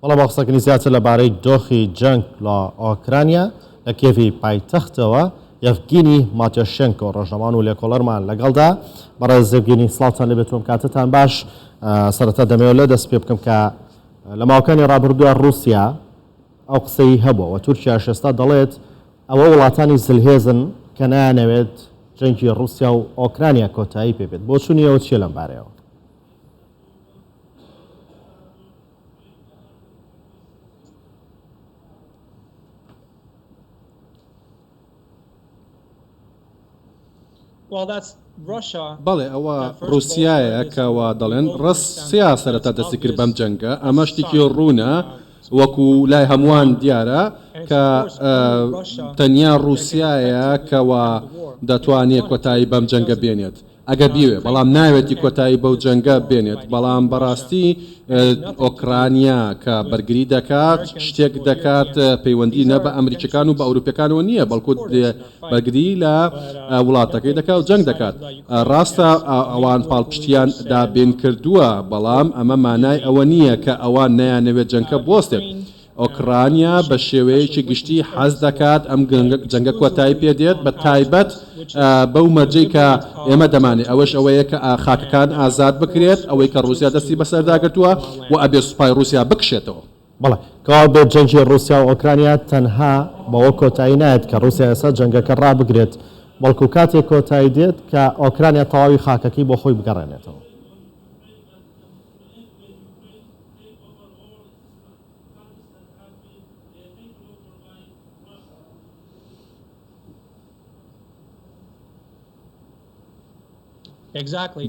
بەڵێ بۆ قسەکردنی زیاتر لەبارەی دۆخی جەنگ لە ئۆکرانیا لە کیێڤی پایتەختەوە یەڤگینی ماتیۆشێنکۆ ڕۆژنامەوان و لێکۆڵەرمان لەگەڵدا. بەڕێز یەڤگینی سڵاوتان لێبێت و ئەم کاتەتان باش. سەرەتا دەمەوێت لە دەست پێ بکەم کە لە ماوەکانی ڕابردووە ڕووسیا ئەو قسەی هەبووە و تورکیاش ئێستا دەڵێت ئەوە وڵاتانی زلهێزن کە نایانەوێت جەنگی ڕووسیا و ئۆکرانیا کۆتایی پێ بێت. بۆچوونی ئێوە چییە لەم بارەیەوە؟ بەڵێ ئەوە ڕووسیایە کە وا دەڵێن، ڕەسیا سەرەتا دەستی کرد بەم جەنگە، ئەمە شتێکی ڕوونە وەکو لای هەمووان دیارە کە تەنیا ڕووسیایە کە وا دەتوانێت کۆتایی بەم جەنگە بێنێت. ئەگەر بیەوێ، بەڵام ناوێتی کۆتایی بەو جەنگە بێنێت، بەڵام بەڕاستی ئۆکرانیا کە بەرگری دەکات شتێک دەکات پەیوەندی نە بە ئەمریکیەکان و بە ئەوروپیەکانەوە نییە، بەڵکو بەرگری لە وڵاتەکەی دەکات و جەنگ دەکات. ڕاستە ئەوان پاڵپشتیان دابین کردووە، بەڵام ئەمە مانای ئەوە نییە کە ئەوان نەیانەوێت جەنگکە بوەستێت. ئۆکرانیا بە شێوەیەکی گشتی حەز دەکات ئەم جەنگە کۆتایی پێ دێت، بە تایبەت بەو مەرجەی کە ئێمە دەمانێ، ئەوەش ئەوەیە کە خاکەکان ئازاد بکرێت، ئەوەی کە ڕووسیا دەستی بەسەردا گرتووە و ئەبێ سوپای ڕووسیا بکشێتەوە. بەڵێ، کەوابێت جەنگی ڕووسیا و ئۆکرانیا تەنها بەوە کۆتایی نایەت کە ڕووسیا ئێستا جەنگەکە ڕابگرێت، بەڵکو کاتێک کۆتایی دێت کە ئۆکرانیا تەواوی خاکەکەی بۆ خۆی بگەڕێنێتەوە.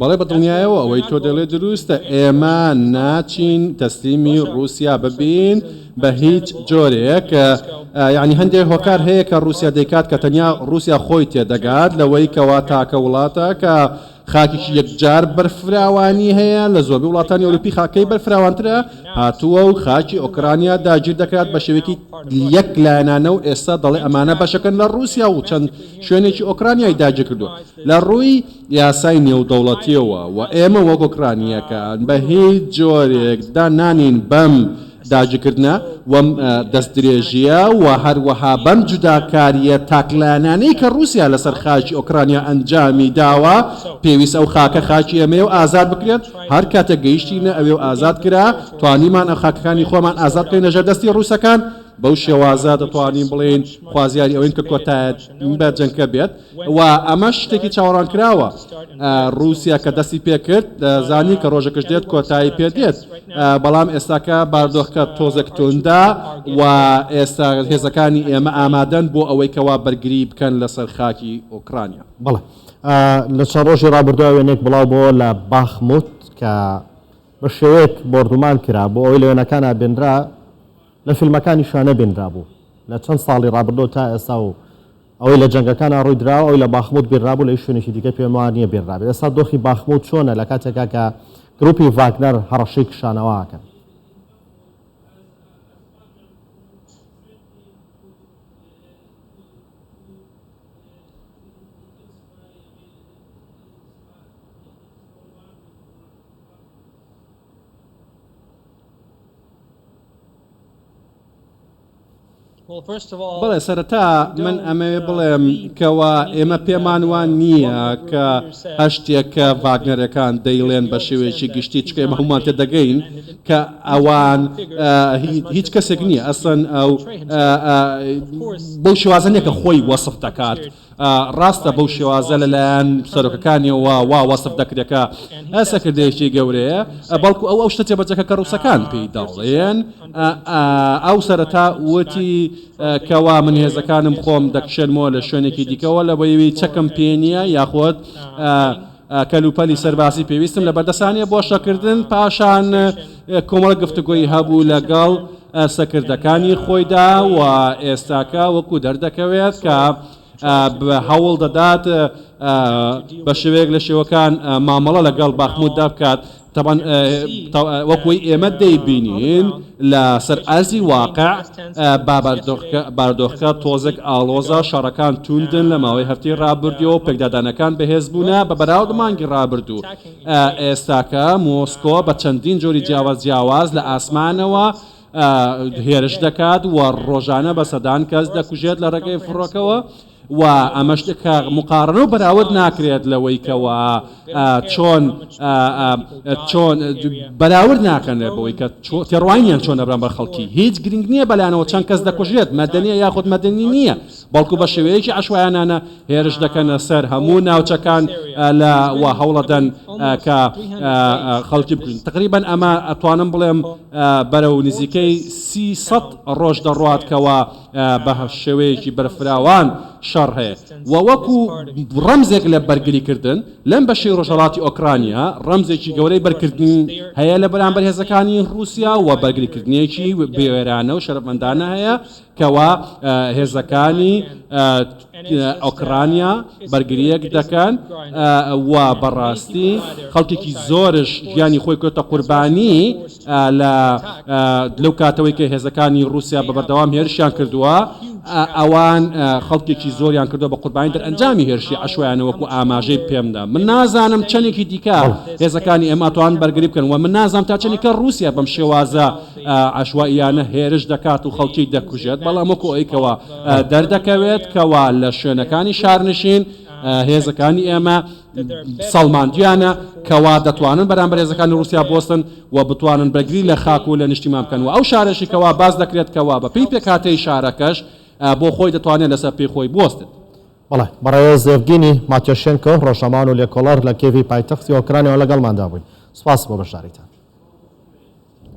بەڵێ بەدڵنیایەوە ئەوەی تۆ دەڵێ دروستە ئێمە ناچین تەسلیمی ڕووسیا ببین بە هیچ جۆرێک یعنی هەندێک هۆکار هەیە کە ڕووسیا دەیکات کە تەنیا ڕووسیا خۆی تێدەگات لەوەی کەوا تاکە وڵاتە کە خاکێکی یەکجار بەرفراوانی هەیە، لە زۆربەی وڵاتانی ئەوروپی خاکەکەی بەرفراوانترە، هاتووە و خاکی ئۆکرانیا داگیر دەکات بە شێوەیەکی یەک لایەنانە و ئێستا دەڵێ ئەمانە بەشەکەن لە ڕووسیا و چەند شوێنێکی ئۆکرانیای داگیر کردووە لە ڕووی یاسای نێودەوڵەتیەوە و ئێمە وەک ئۆکرانییەکان بە هیچ جۆرێک دان نانێین بەم داگیرکردنە و دەستدرێژییە و هەروەها بەم جوداکارییە تاکلایەنانەی کە ڕووسیا لەسەر خاکی ئۆکرانیا ئەنجامی داوە، پێویستە ئەو خاکە خاکی ئێمەیە و ئازاد بکرێت، هەر کاتێک گەیشتینە ئەوێ و ئازاد کرا، توانیمان ئەو خاکەکانی خۆمان ئازاد بکەین لەژێر دەستی ڕووسەکان، بەو شێوازە دەتوانین بڵێین خوازیاری ئەوەین کە کۆتایەت بە جەنگکە بێت و ئەمەش شتێکی چاوەڕوانکراوە. ڕووسیا کە دەستی پێکرد زانی کە ڕۆژێکش دێت کۆتایی پێ دێت، بەڵام ئێستاکە باردۆخەکە تۆزێک توندە و ئێستا هێزەکانی ئێمە ئامادەن بۆ ئەوەی کەوا بەرگری بکەن لەسەر خاکی ئۆکرانیا. بەڵێ لە چەند ڕۆژی ڕابردووە وێنەیەک بڵاو بۆوە لە باخموت کە بە شێوەیەک بۆردومان کرا بۆ ئەوەی لە وێنەکانا بینرا لە فیلمەکانیشا نەبینرابوو لە چەند ساڵی ڕابردوو تا ئێستا و ئەوەی لە جەنگەکانا ڕووی دراوە ئەوەی لە باخموت بینرابوو لە هیچ شوێنێکی دیکە پێم وا نییە بینرابێت ئێستا دۆخی باخموت چۆنە لە کاتێکا کە گروپی ڤاگنەر هەڕەشەی کشانەوە ئەکەن؟ بەڵێ سەرەتا من ئەمەوێ بڵێم کەوا ئێمە پێمان وا نییە کە هەر شتێک کە ڤاگنەرەکان دەیڵێن بە شێوەیەکی گشتی چونکە ئێمە هەموومان تێدەگەین کە ئەوان هیچ کەسێک نییە ئەسڵەن ئەو بەو شێوازە نییە کە خۆی وەسف دەکات ڕاستە بەو شێوازە لەلایەن سەرۆکەکانیەوە وا وەسف دەکرێت کە سەرکردەیەکی گەورەیە، بەڵکو ئەو ئەو شتە جێبەجێکە کە ڕووسەکان پێی دەڵێن. ئەو سەرەتا وتی کەوا من هێزەکانم خۆم دەکشێنمەوە لە شوێنێکی دیکەوە لەبەیوی چەکم پێ نییە یاخود کەلوپەلی سەربازی پێویستم لەبەردەسا نییە بۆ شەکردن، پاشان کۆمەڵە گفتوگۆی هەبوو لەگەڵ سەکردەکانی خۆیدا و ئێستاکە وەکو دەردەکەوێت کە هەوڵ دەدات بە شێوەیەک لە شێوەکان مامەڵە لەگەڵ باخموتدا بکات تەبعەن وەکوی ئێمە دەیبینین لە سەر ئەرزی واقع باردۆخەکە تۆزێک ئاڵۆزە، شەڕەکان توندن لە ماوەی هەفتەی ڕابردووەوە پێکدادانەکان بەهێز بوونە بە بەراورد مانگی ڕابردوو. ئێستاکە مۆسکۆ بە چەندین جۆری جیاواز جیاواز لە ئاسمانەوە. هێرش دەکات و ڕۆژانە بە سەدان کەس دەکوژێت لە ڕێگەی فڕۆکەوە و ئەمە شتێکە مقارنە و بەراورد ناکرێت لەوەی کەوا چۆن چۆن بەراورد ناکەن بەوەی کە تێڕوانینیان چۆنە بەرامبەر خەڵکی هیچ گرنگ نییە بەلایانەوە چەند کەس دەکوژرێت مەدەنیە یاخود مەدەنی نییە بەڵکو بە شێوەیەکی عەشوایانانە هێرش دەکەنە سەر هەموو ناوچەکان لە و هەوڵەدەن کە خەڵکی بکوژن تقریبا ئەمە ئەتوانم بڵێم بەرەو نزیکەی 300 ڕۆژ دەڕوات کەوا بە شێوەیەکی بەرفراوان شەڕ هەیە و وەکو ڕەمزێک لە بەرگریکردن لەم بەشەی ڕۆژهەڵاتی ئۆکرانیا ڕەمزێکی گەورەی بەرکردنی هەیە لە بەرامبەر هێزەکانی ڕووسیا و بەرگریکردنێکی بوێرانە و شەرەفمەندانە هەیە کەوا هێزەکانی ئۆکرانیا بەرگرییەک دەکەن و بەڕاستی خەڵکێکی زۆرش گیانی خۆی کردە قوربانی لە لەو کاتەوەی کە هێزەکانی ڕووسیا بە بەردەوام هێرشیان کردووە ئەوان خەڵکێکی زۆریان کردووە بە قوربانی دەرئەنجامی هێرشی عەشوایانە وەکو ئاماژەی پێمدا من نازانم چەندێکی دیکە هێزەکانی ئێمە توان بەرگری بکەن و من نازانم تا چەندێکە ڕووسیا بەم شێوازە عەشوائیانە هێرش دەکات و خەڵکی دەکوژێت بەڵام وەکو ئەوەی کەوا دەردەکەوێت کەوا لە شوێنەکانی شارنشین هێزەکانی ئێمە سەڵماندویانە کەوا دەتوانن بەرامبەر هێزەکانی ڕووسیا بوەستن و بتوانن بەرگری لە خاک و لە نیشتیمان بکەن و ئەو شارەشی کەوا باس دەکرێت کەوا بە پێی پێکهاتەی شارەکەش بۆ خۆی دەتوانێت لەسەر پێی خۆی بوەستێت. بەڵێ، بەڕێز یەڤگینی ماتیۆشێنکۆ، ڕۆژنامەوان و لێکۆڵەر لە کیێڤی پایتەختی ئۆکرانیاوە لەگەڵماندا بووی. سوپاس بۆ بەشداریتان.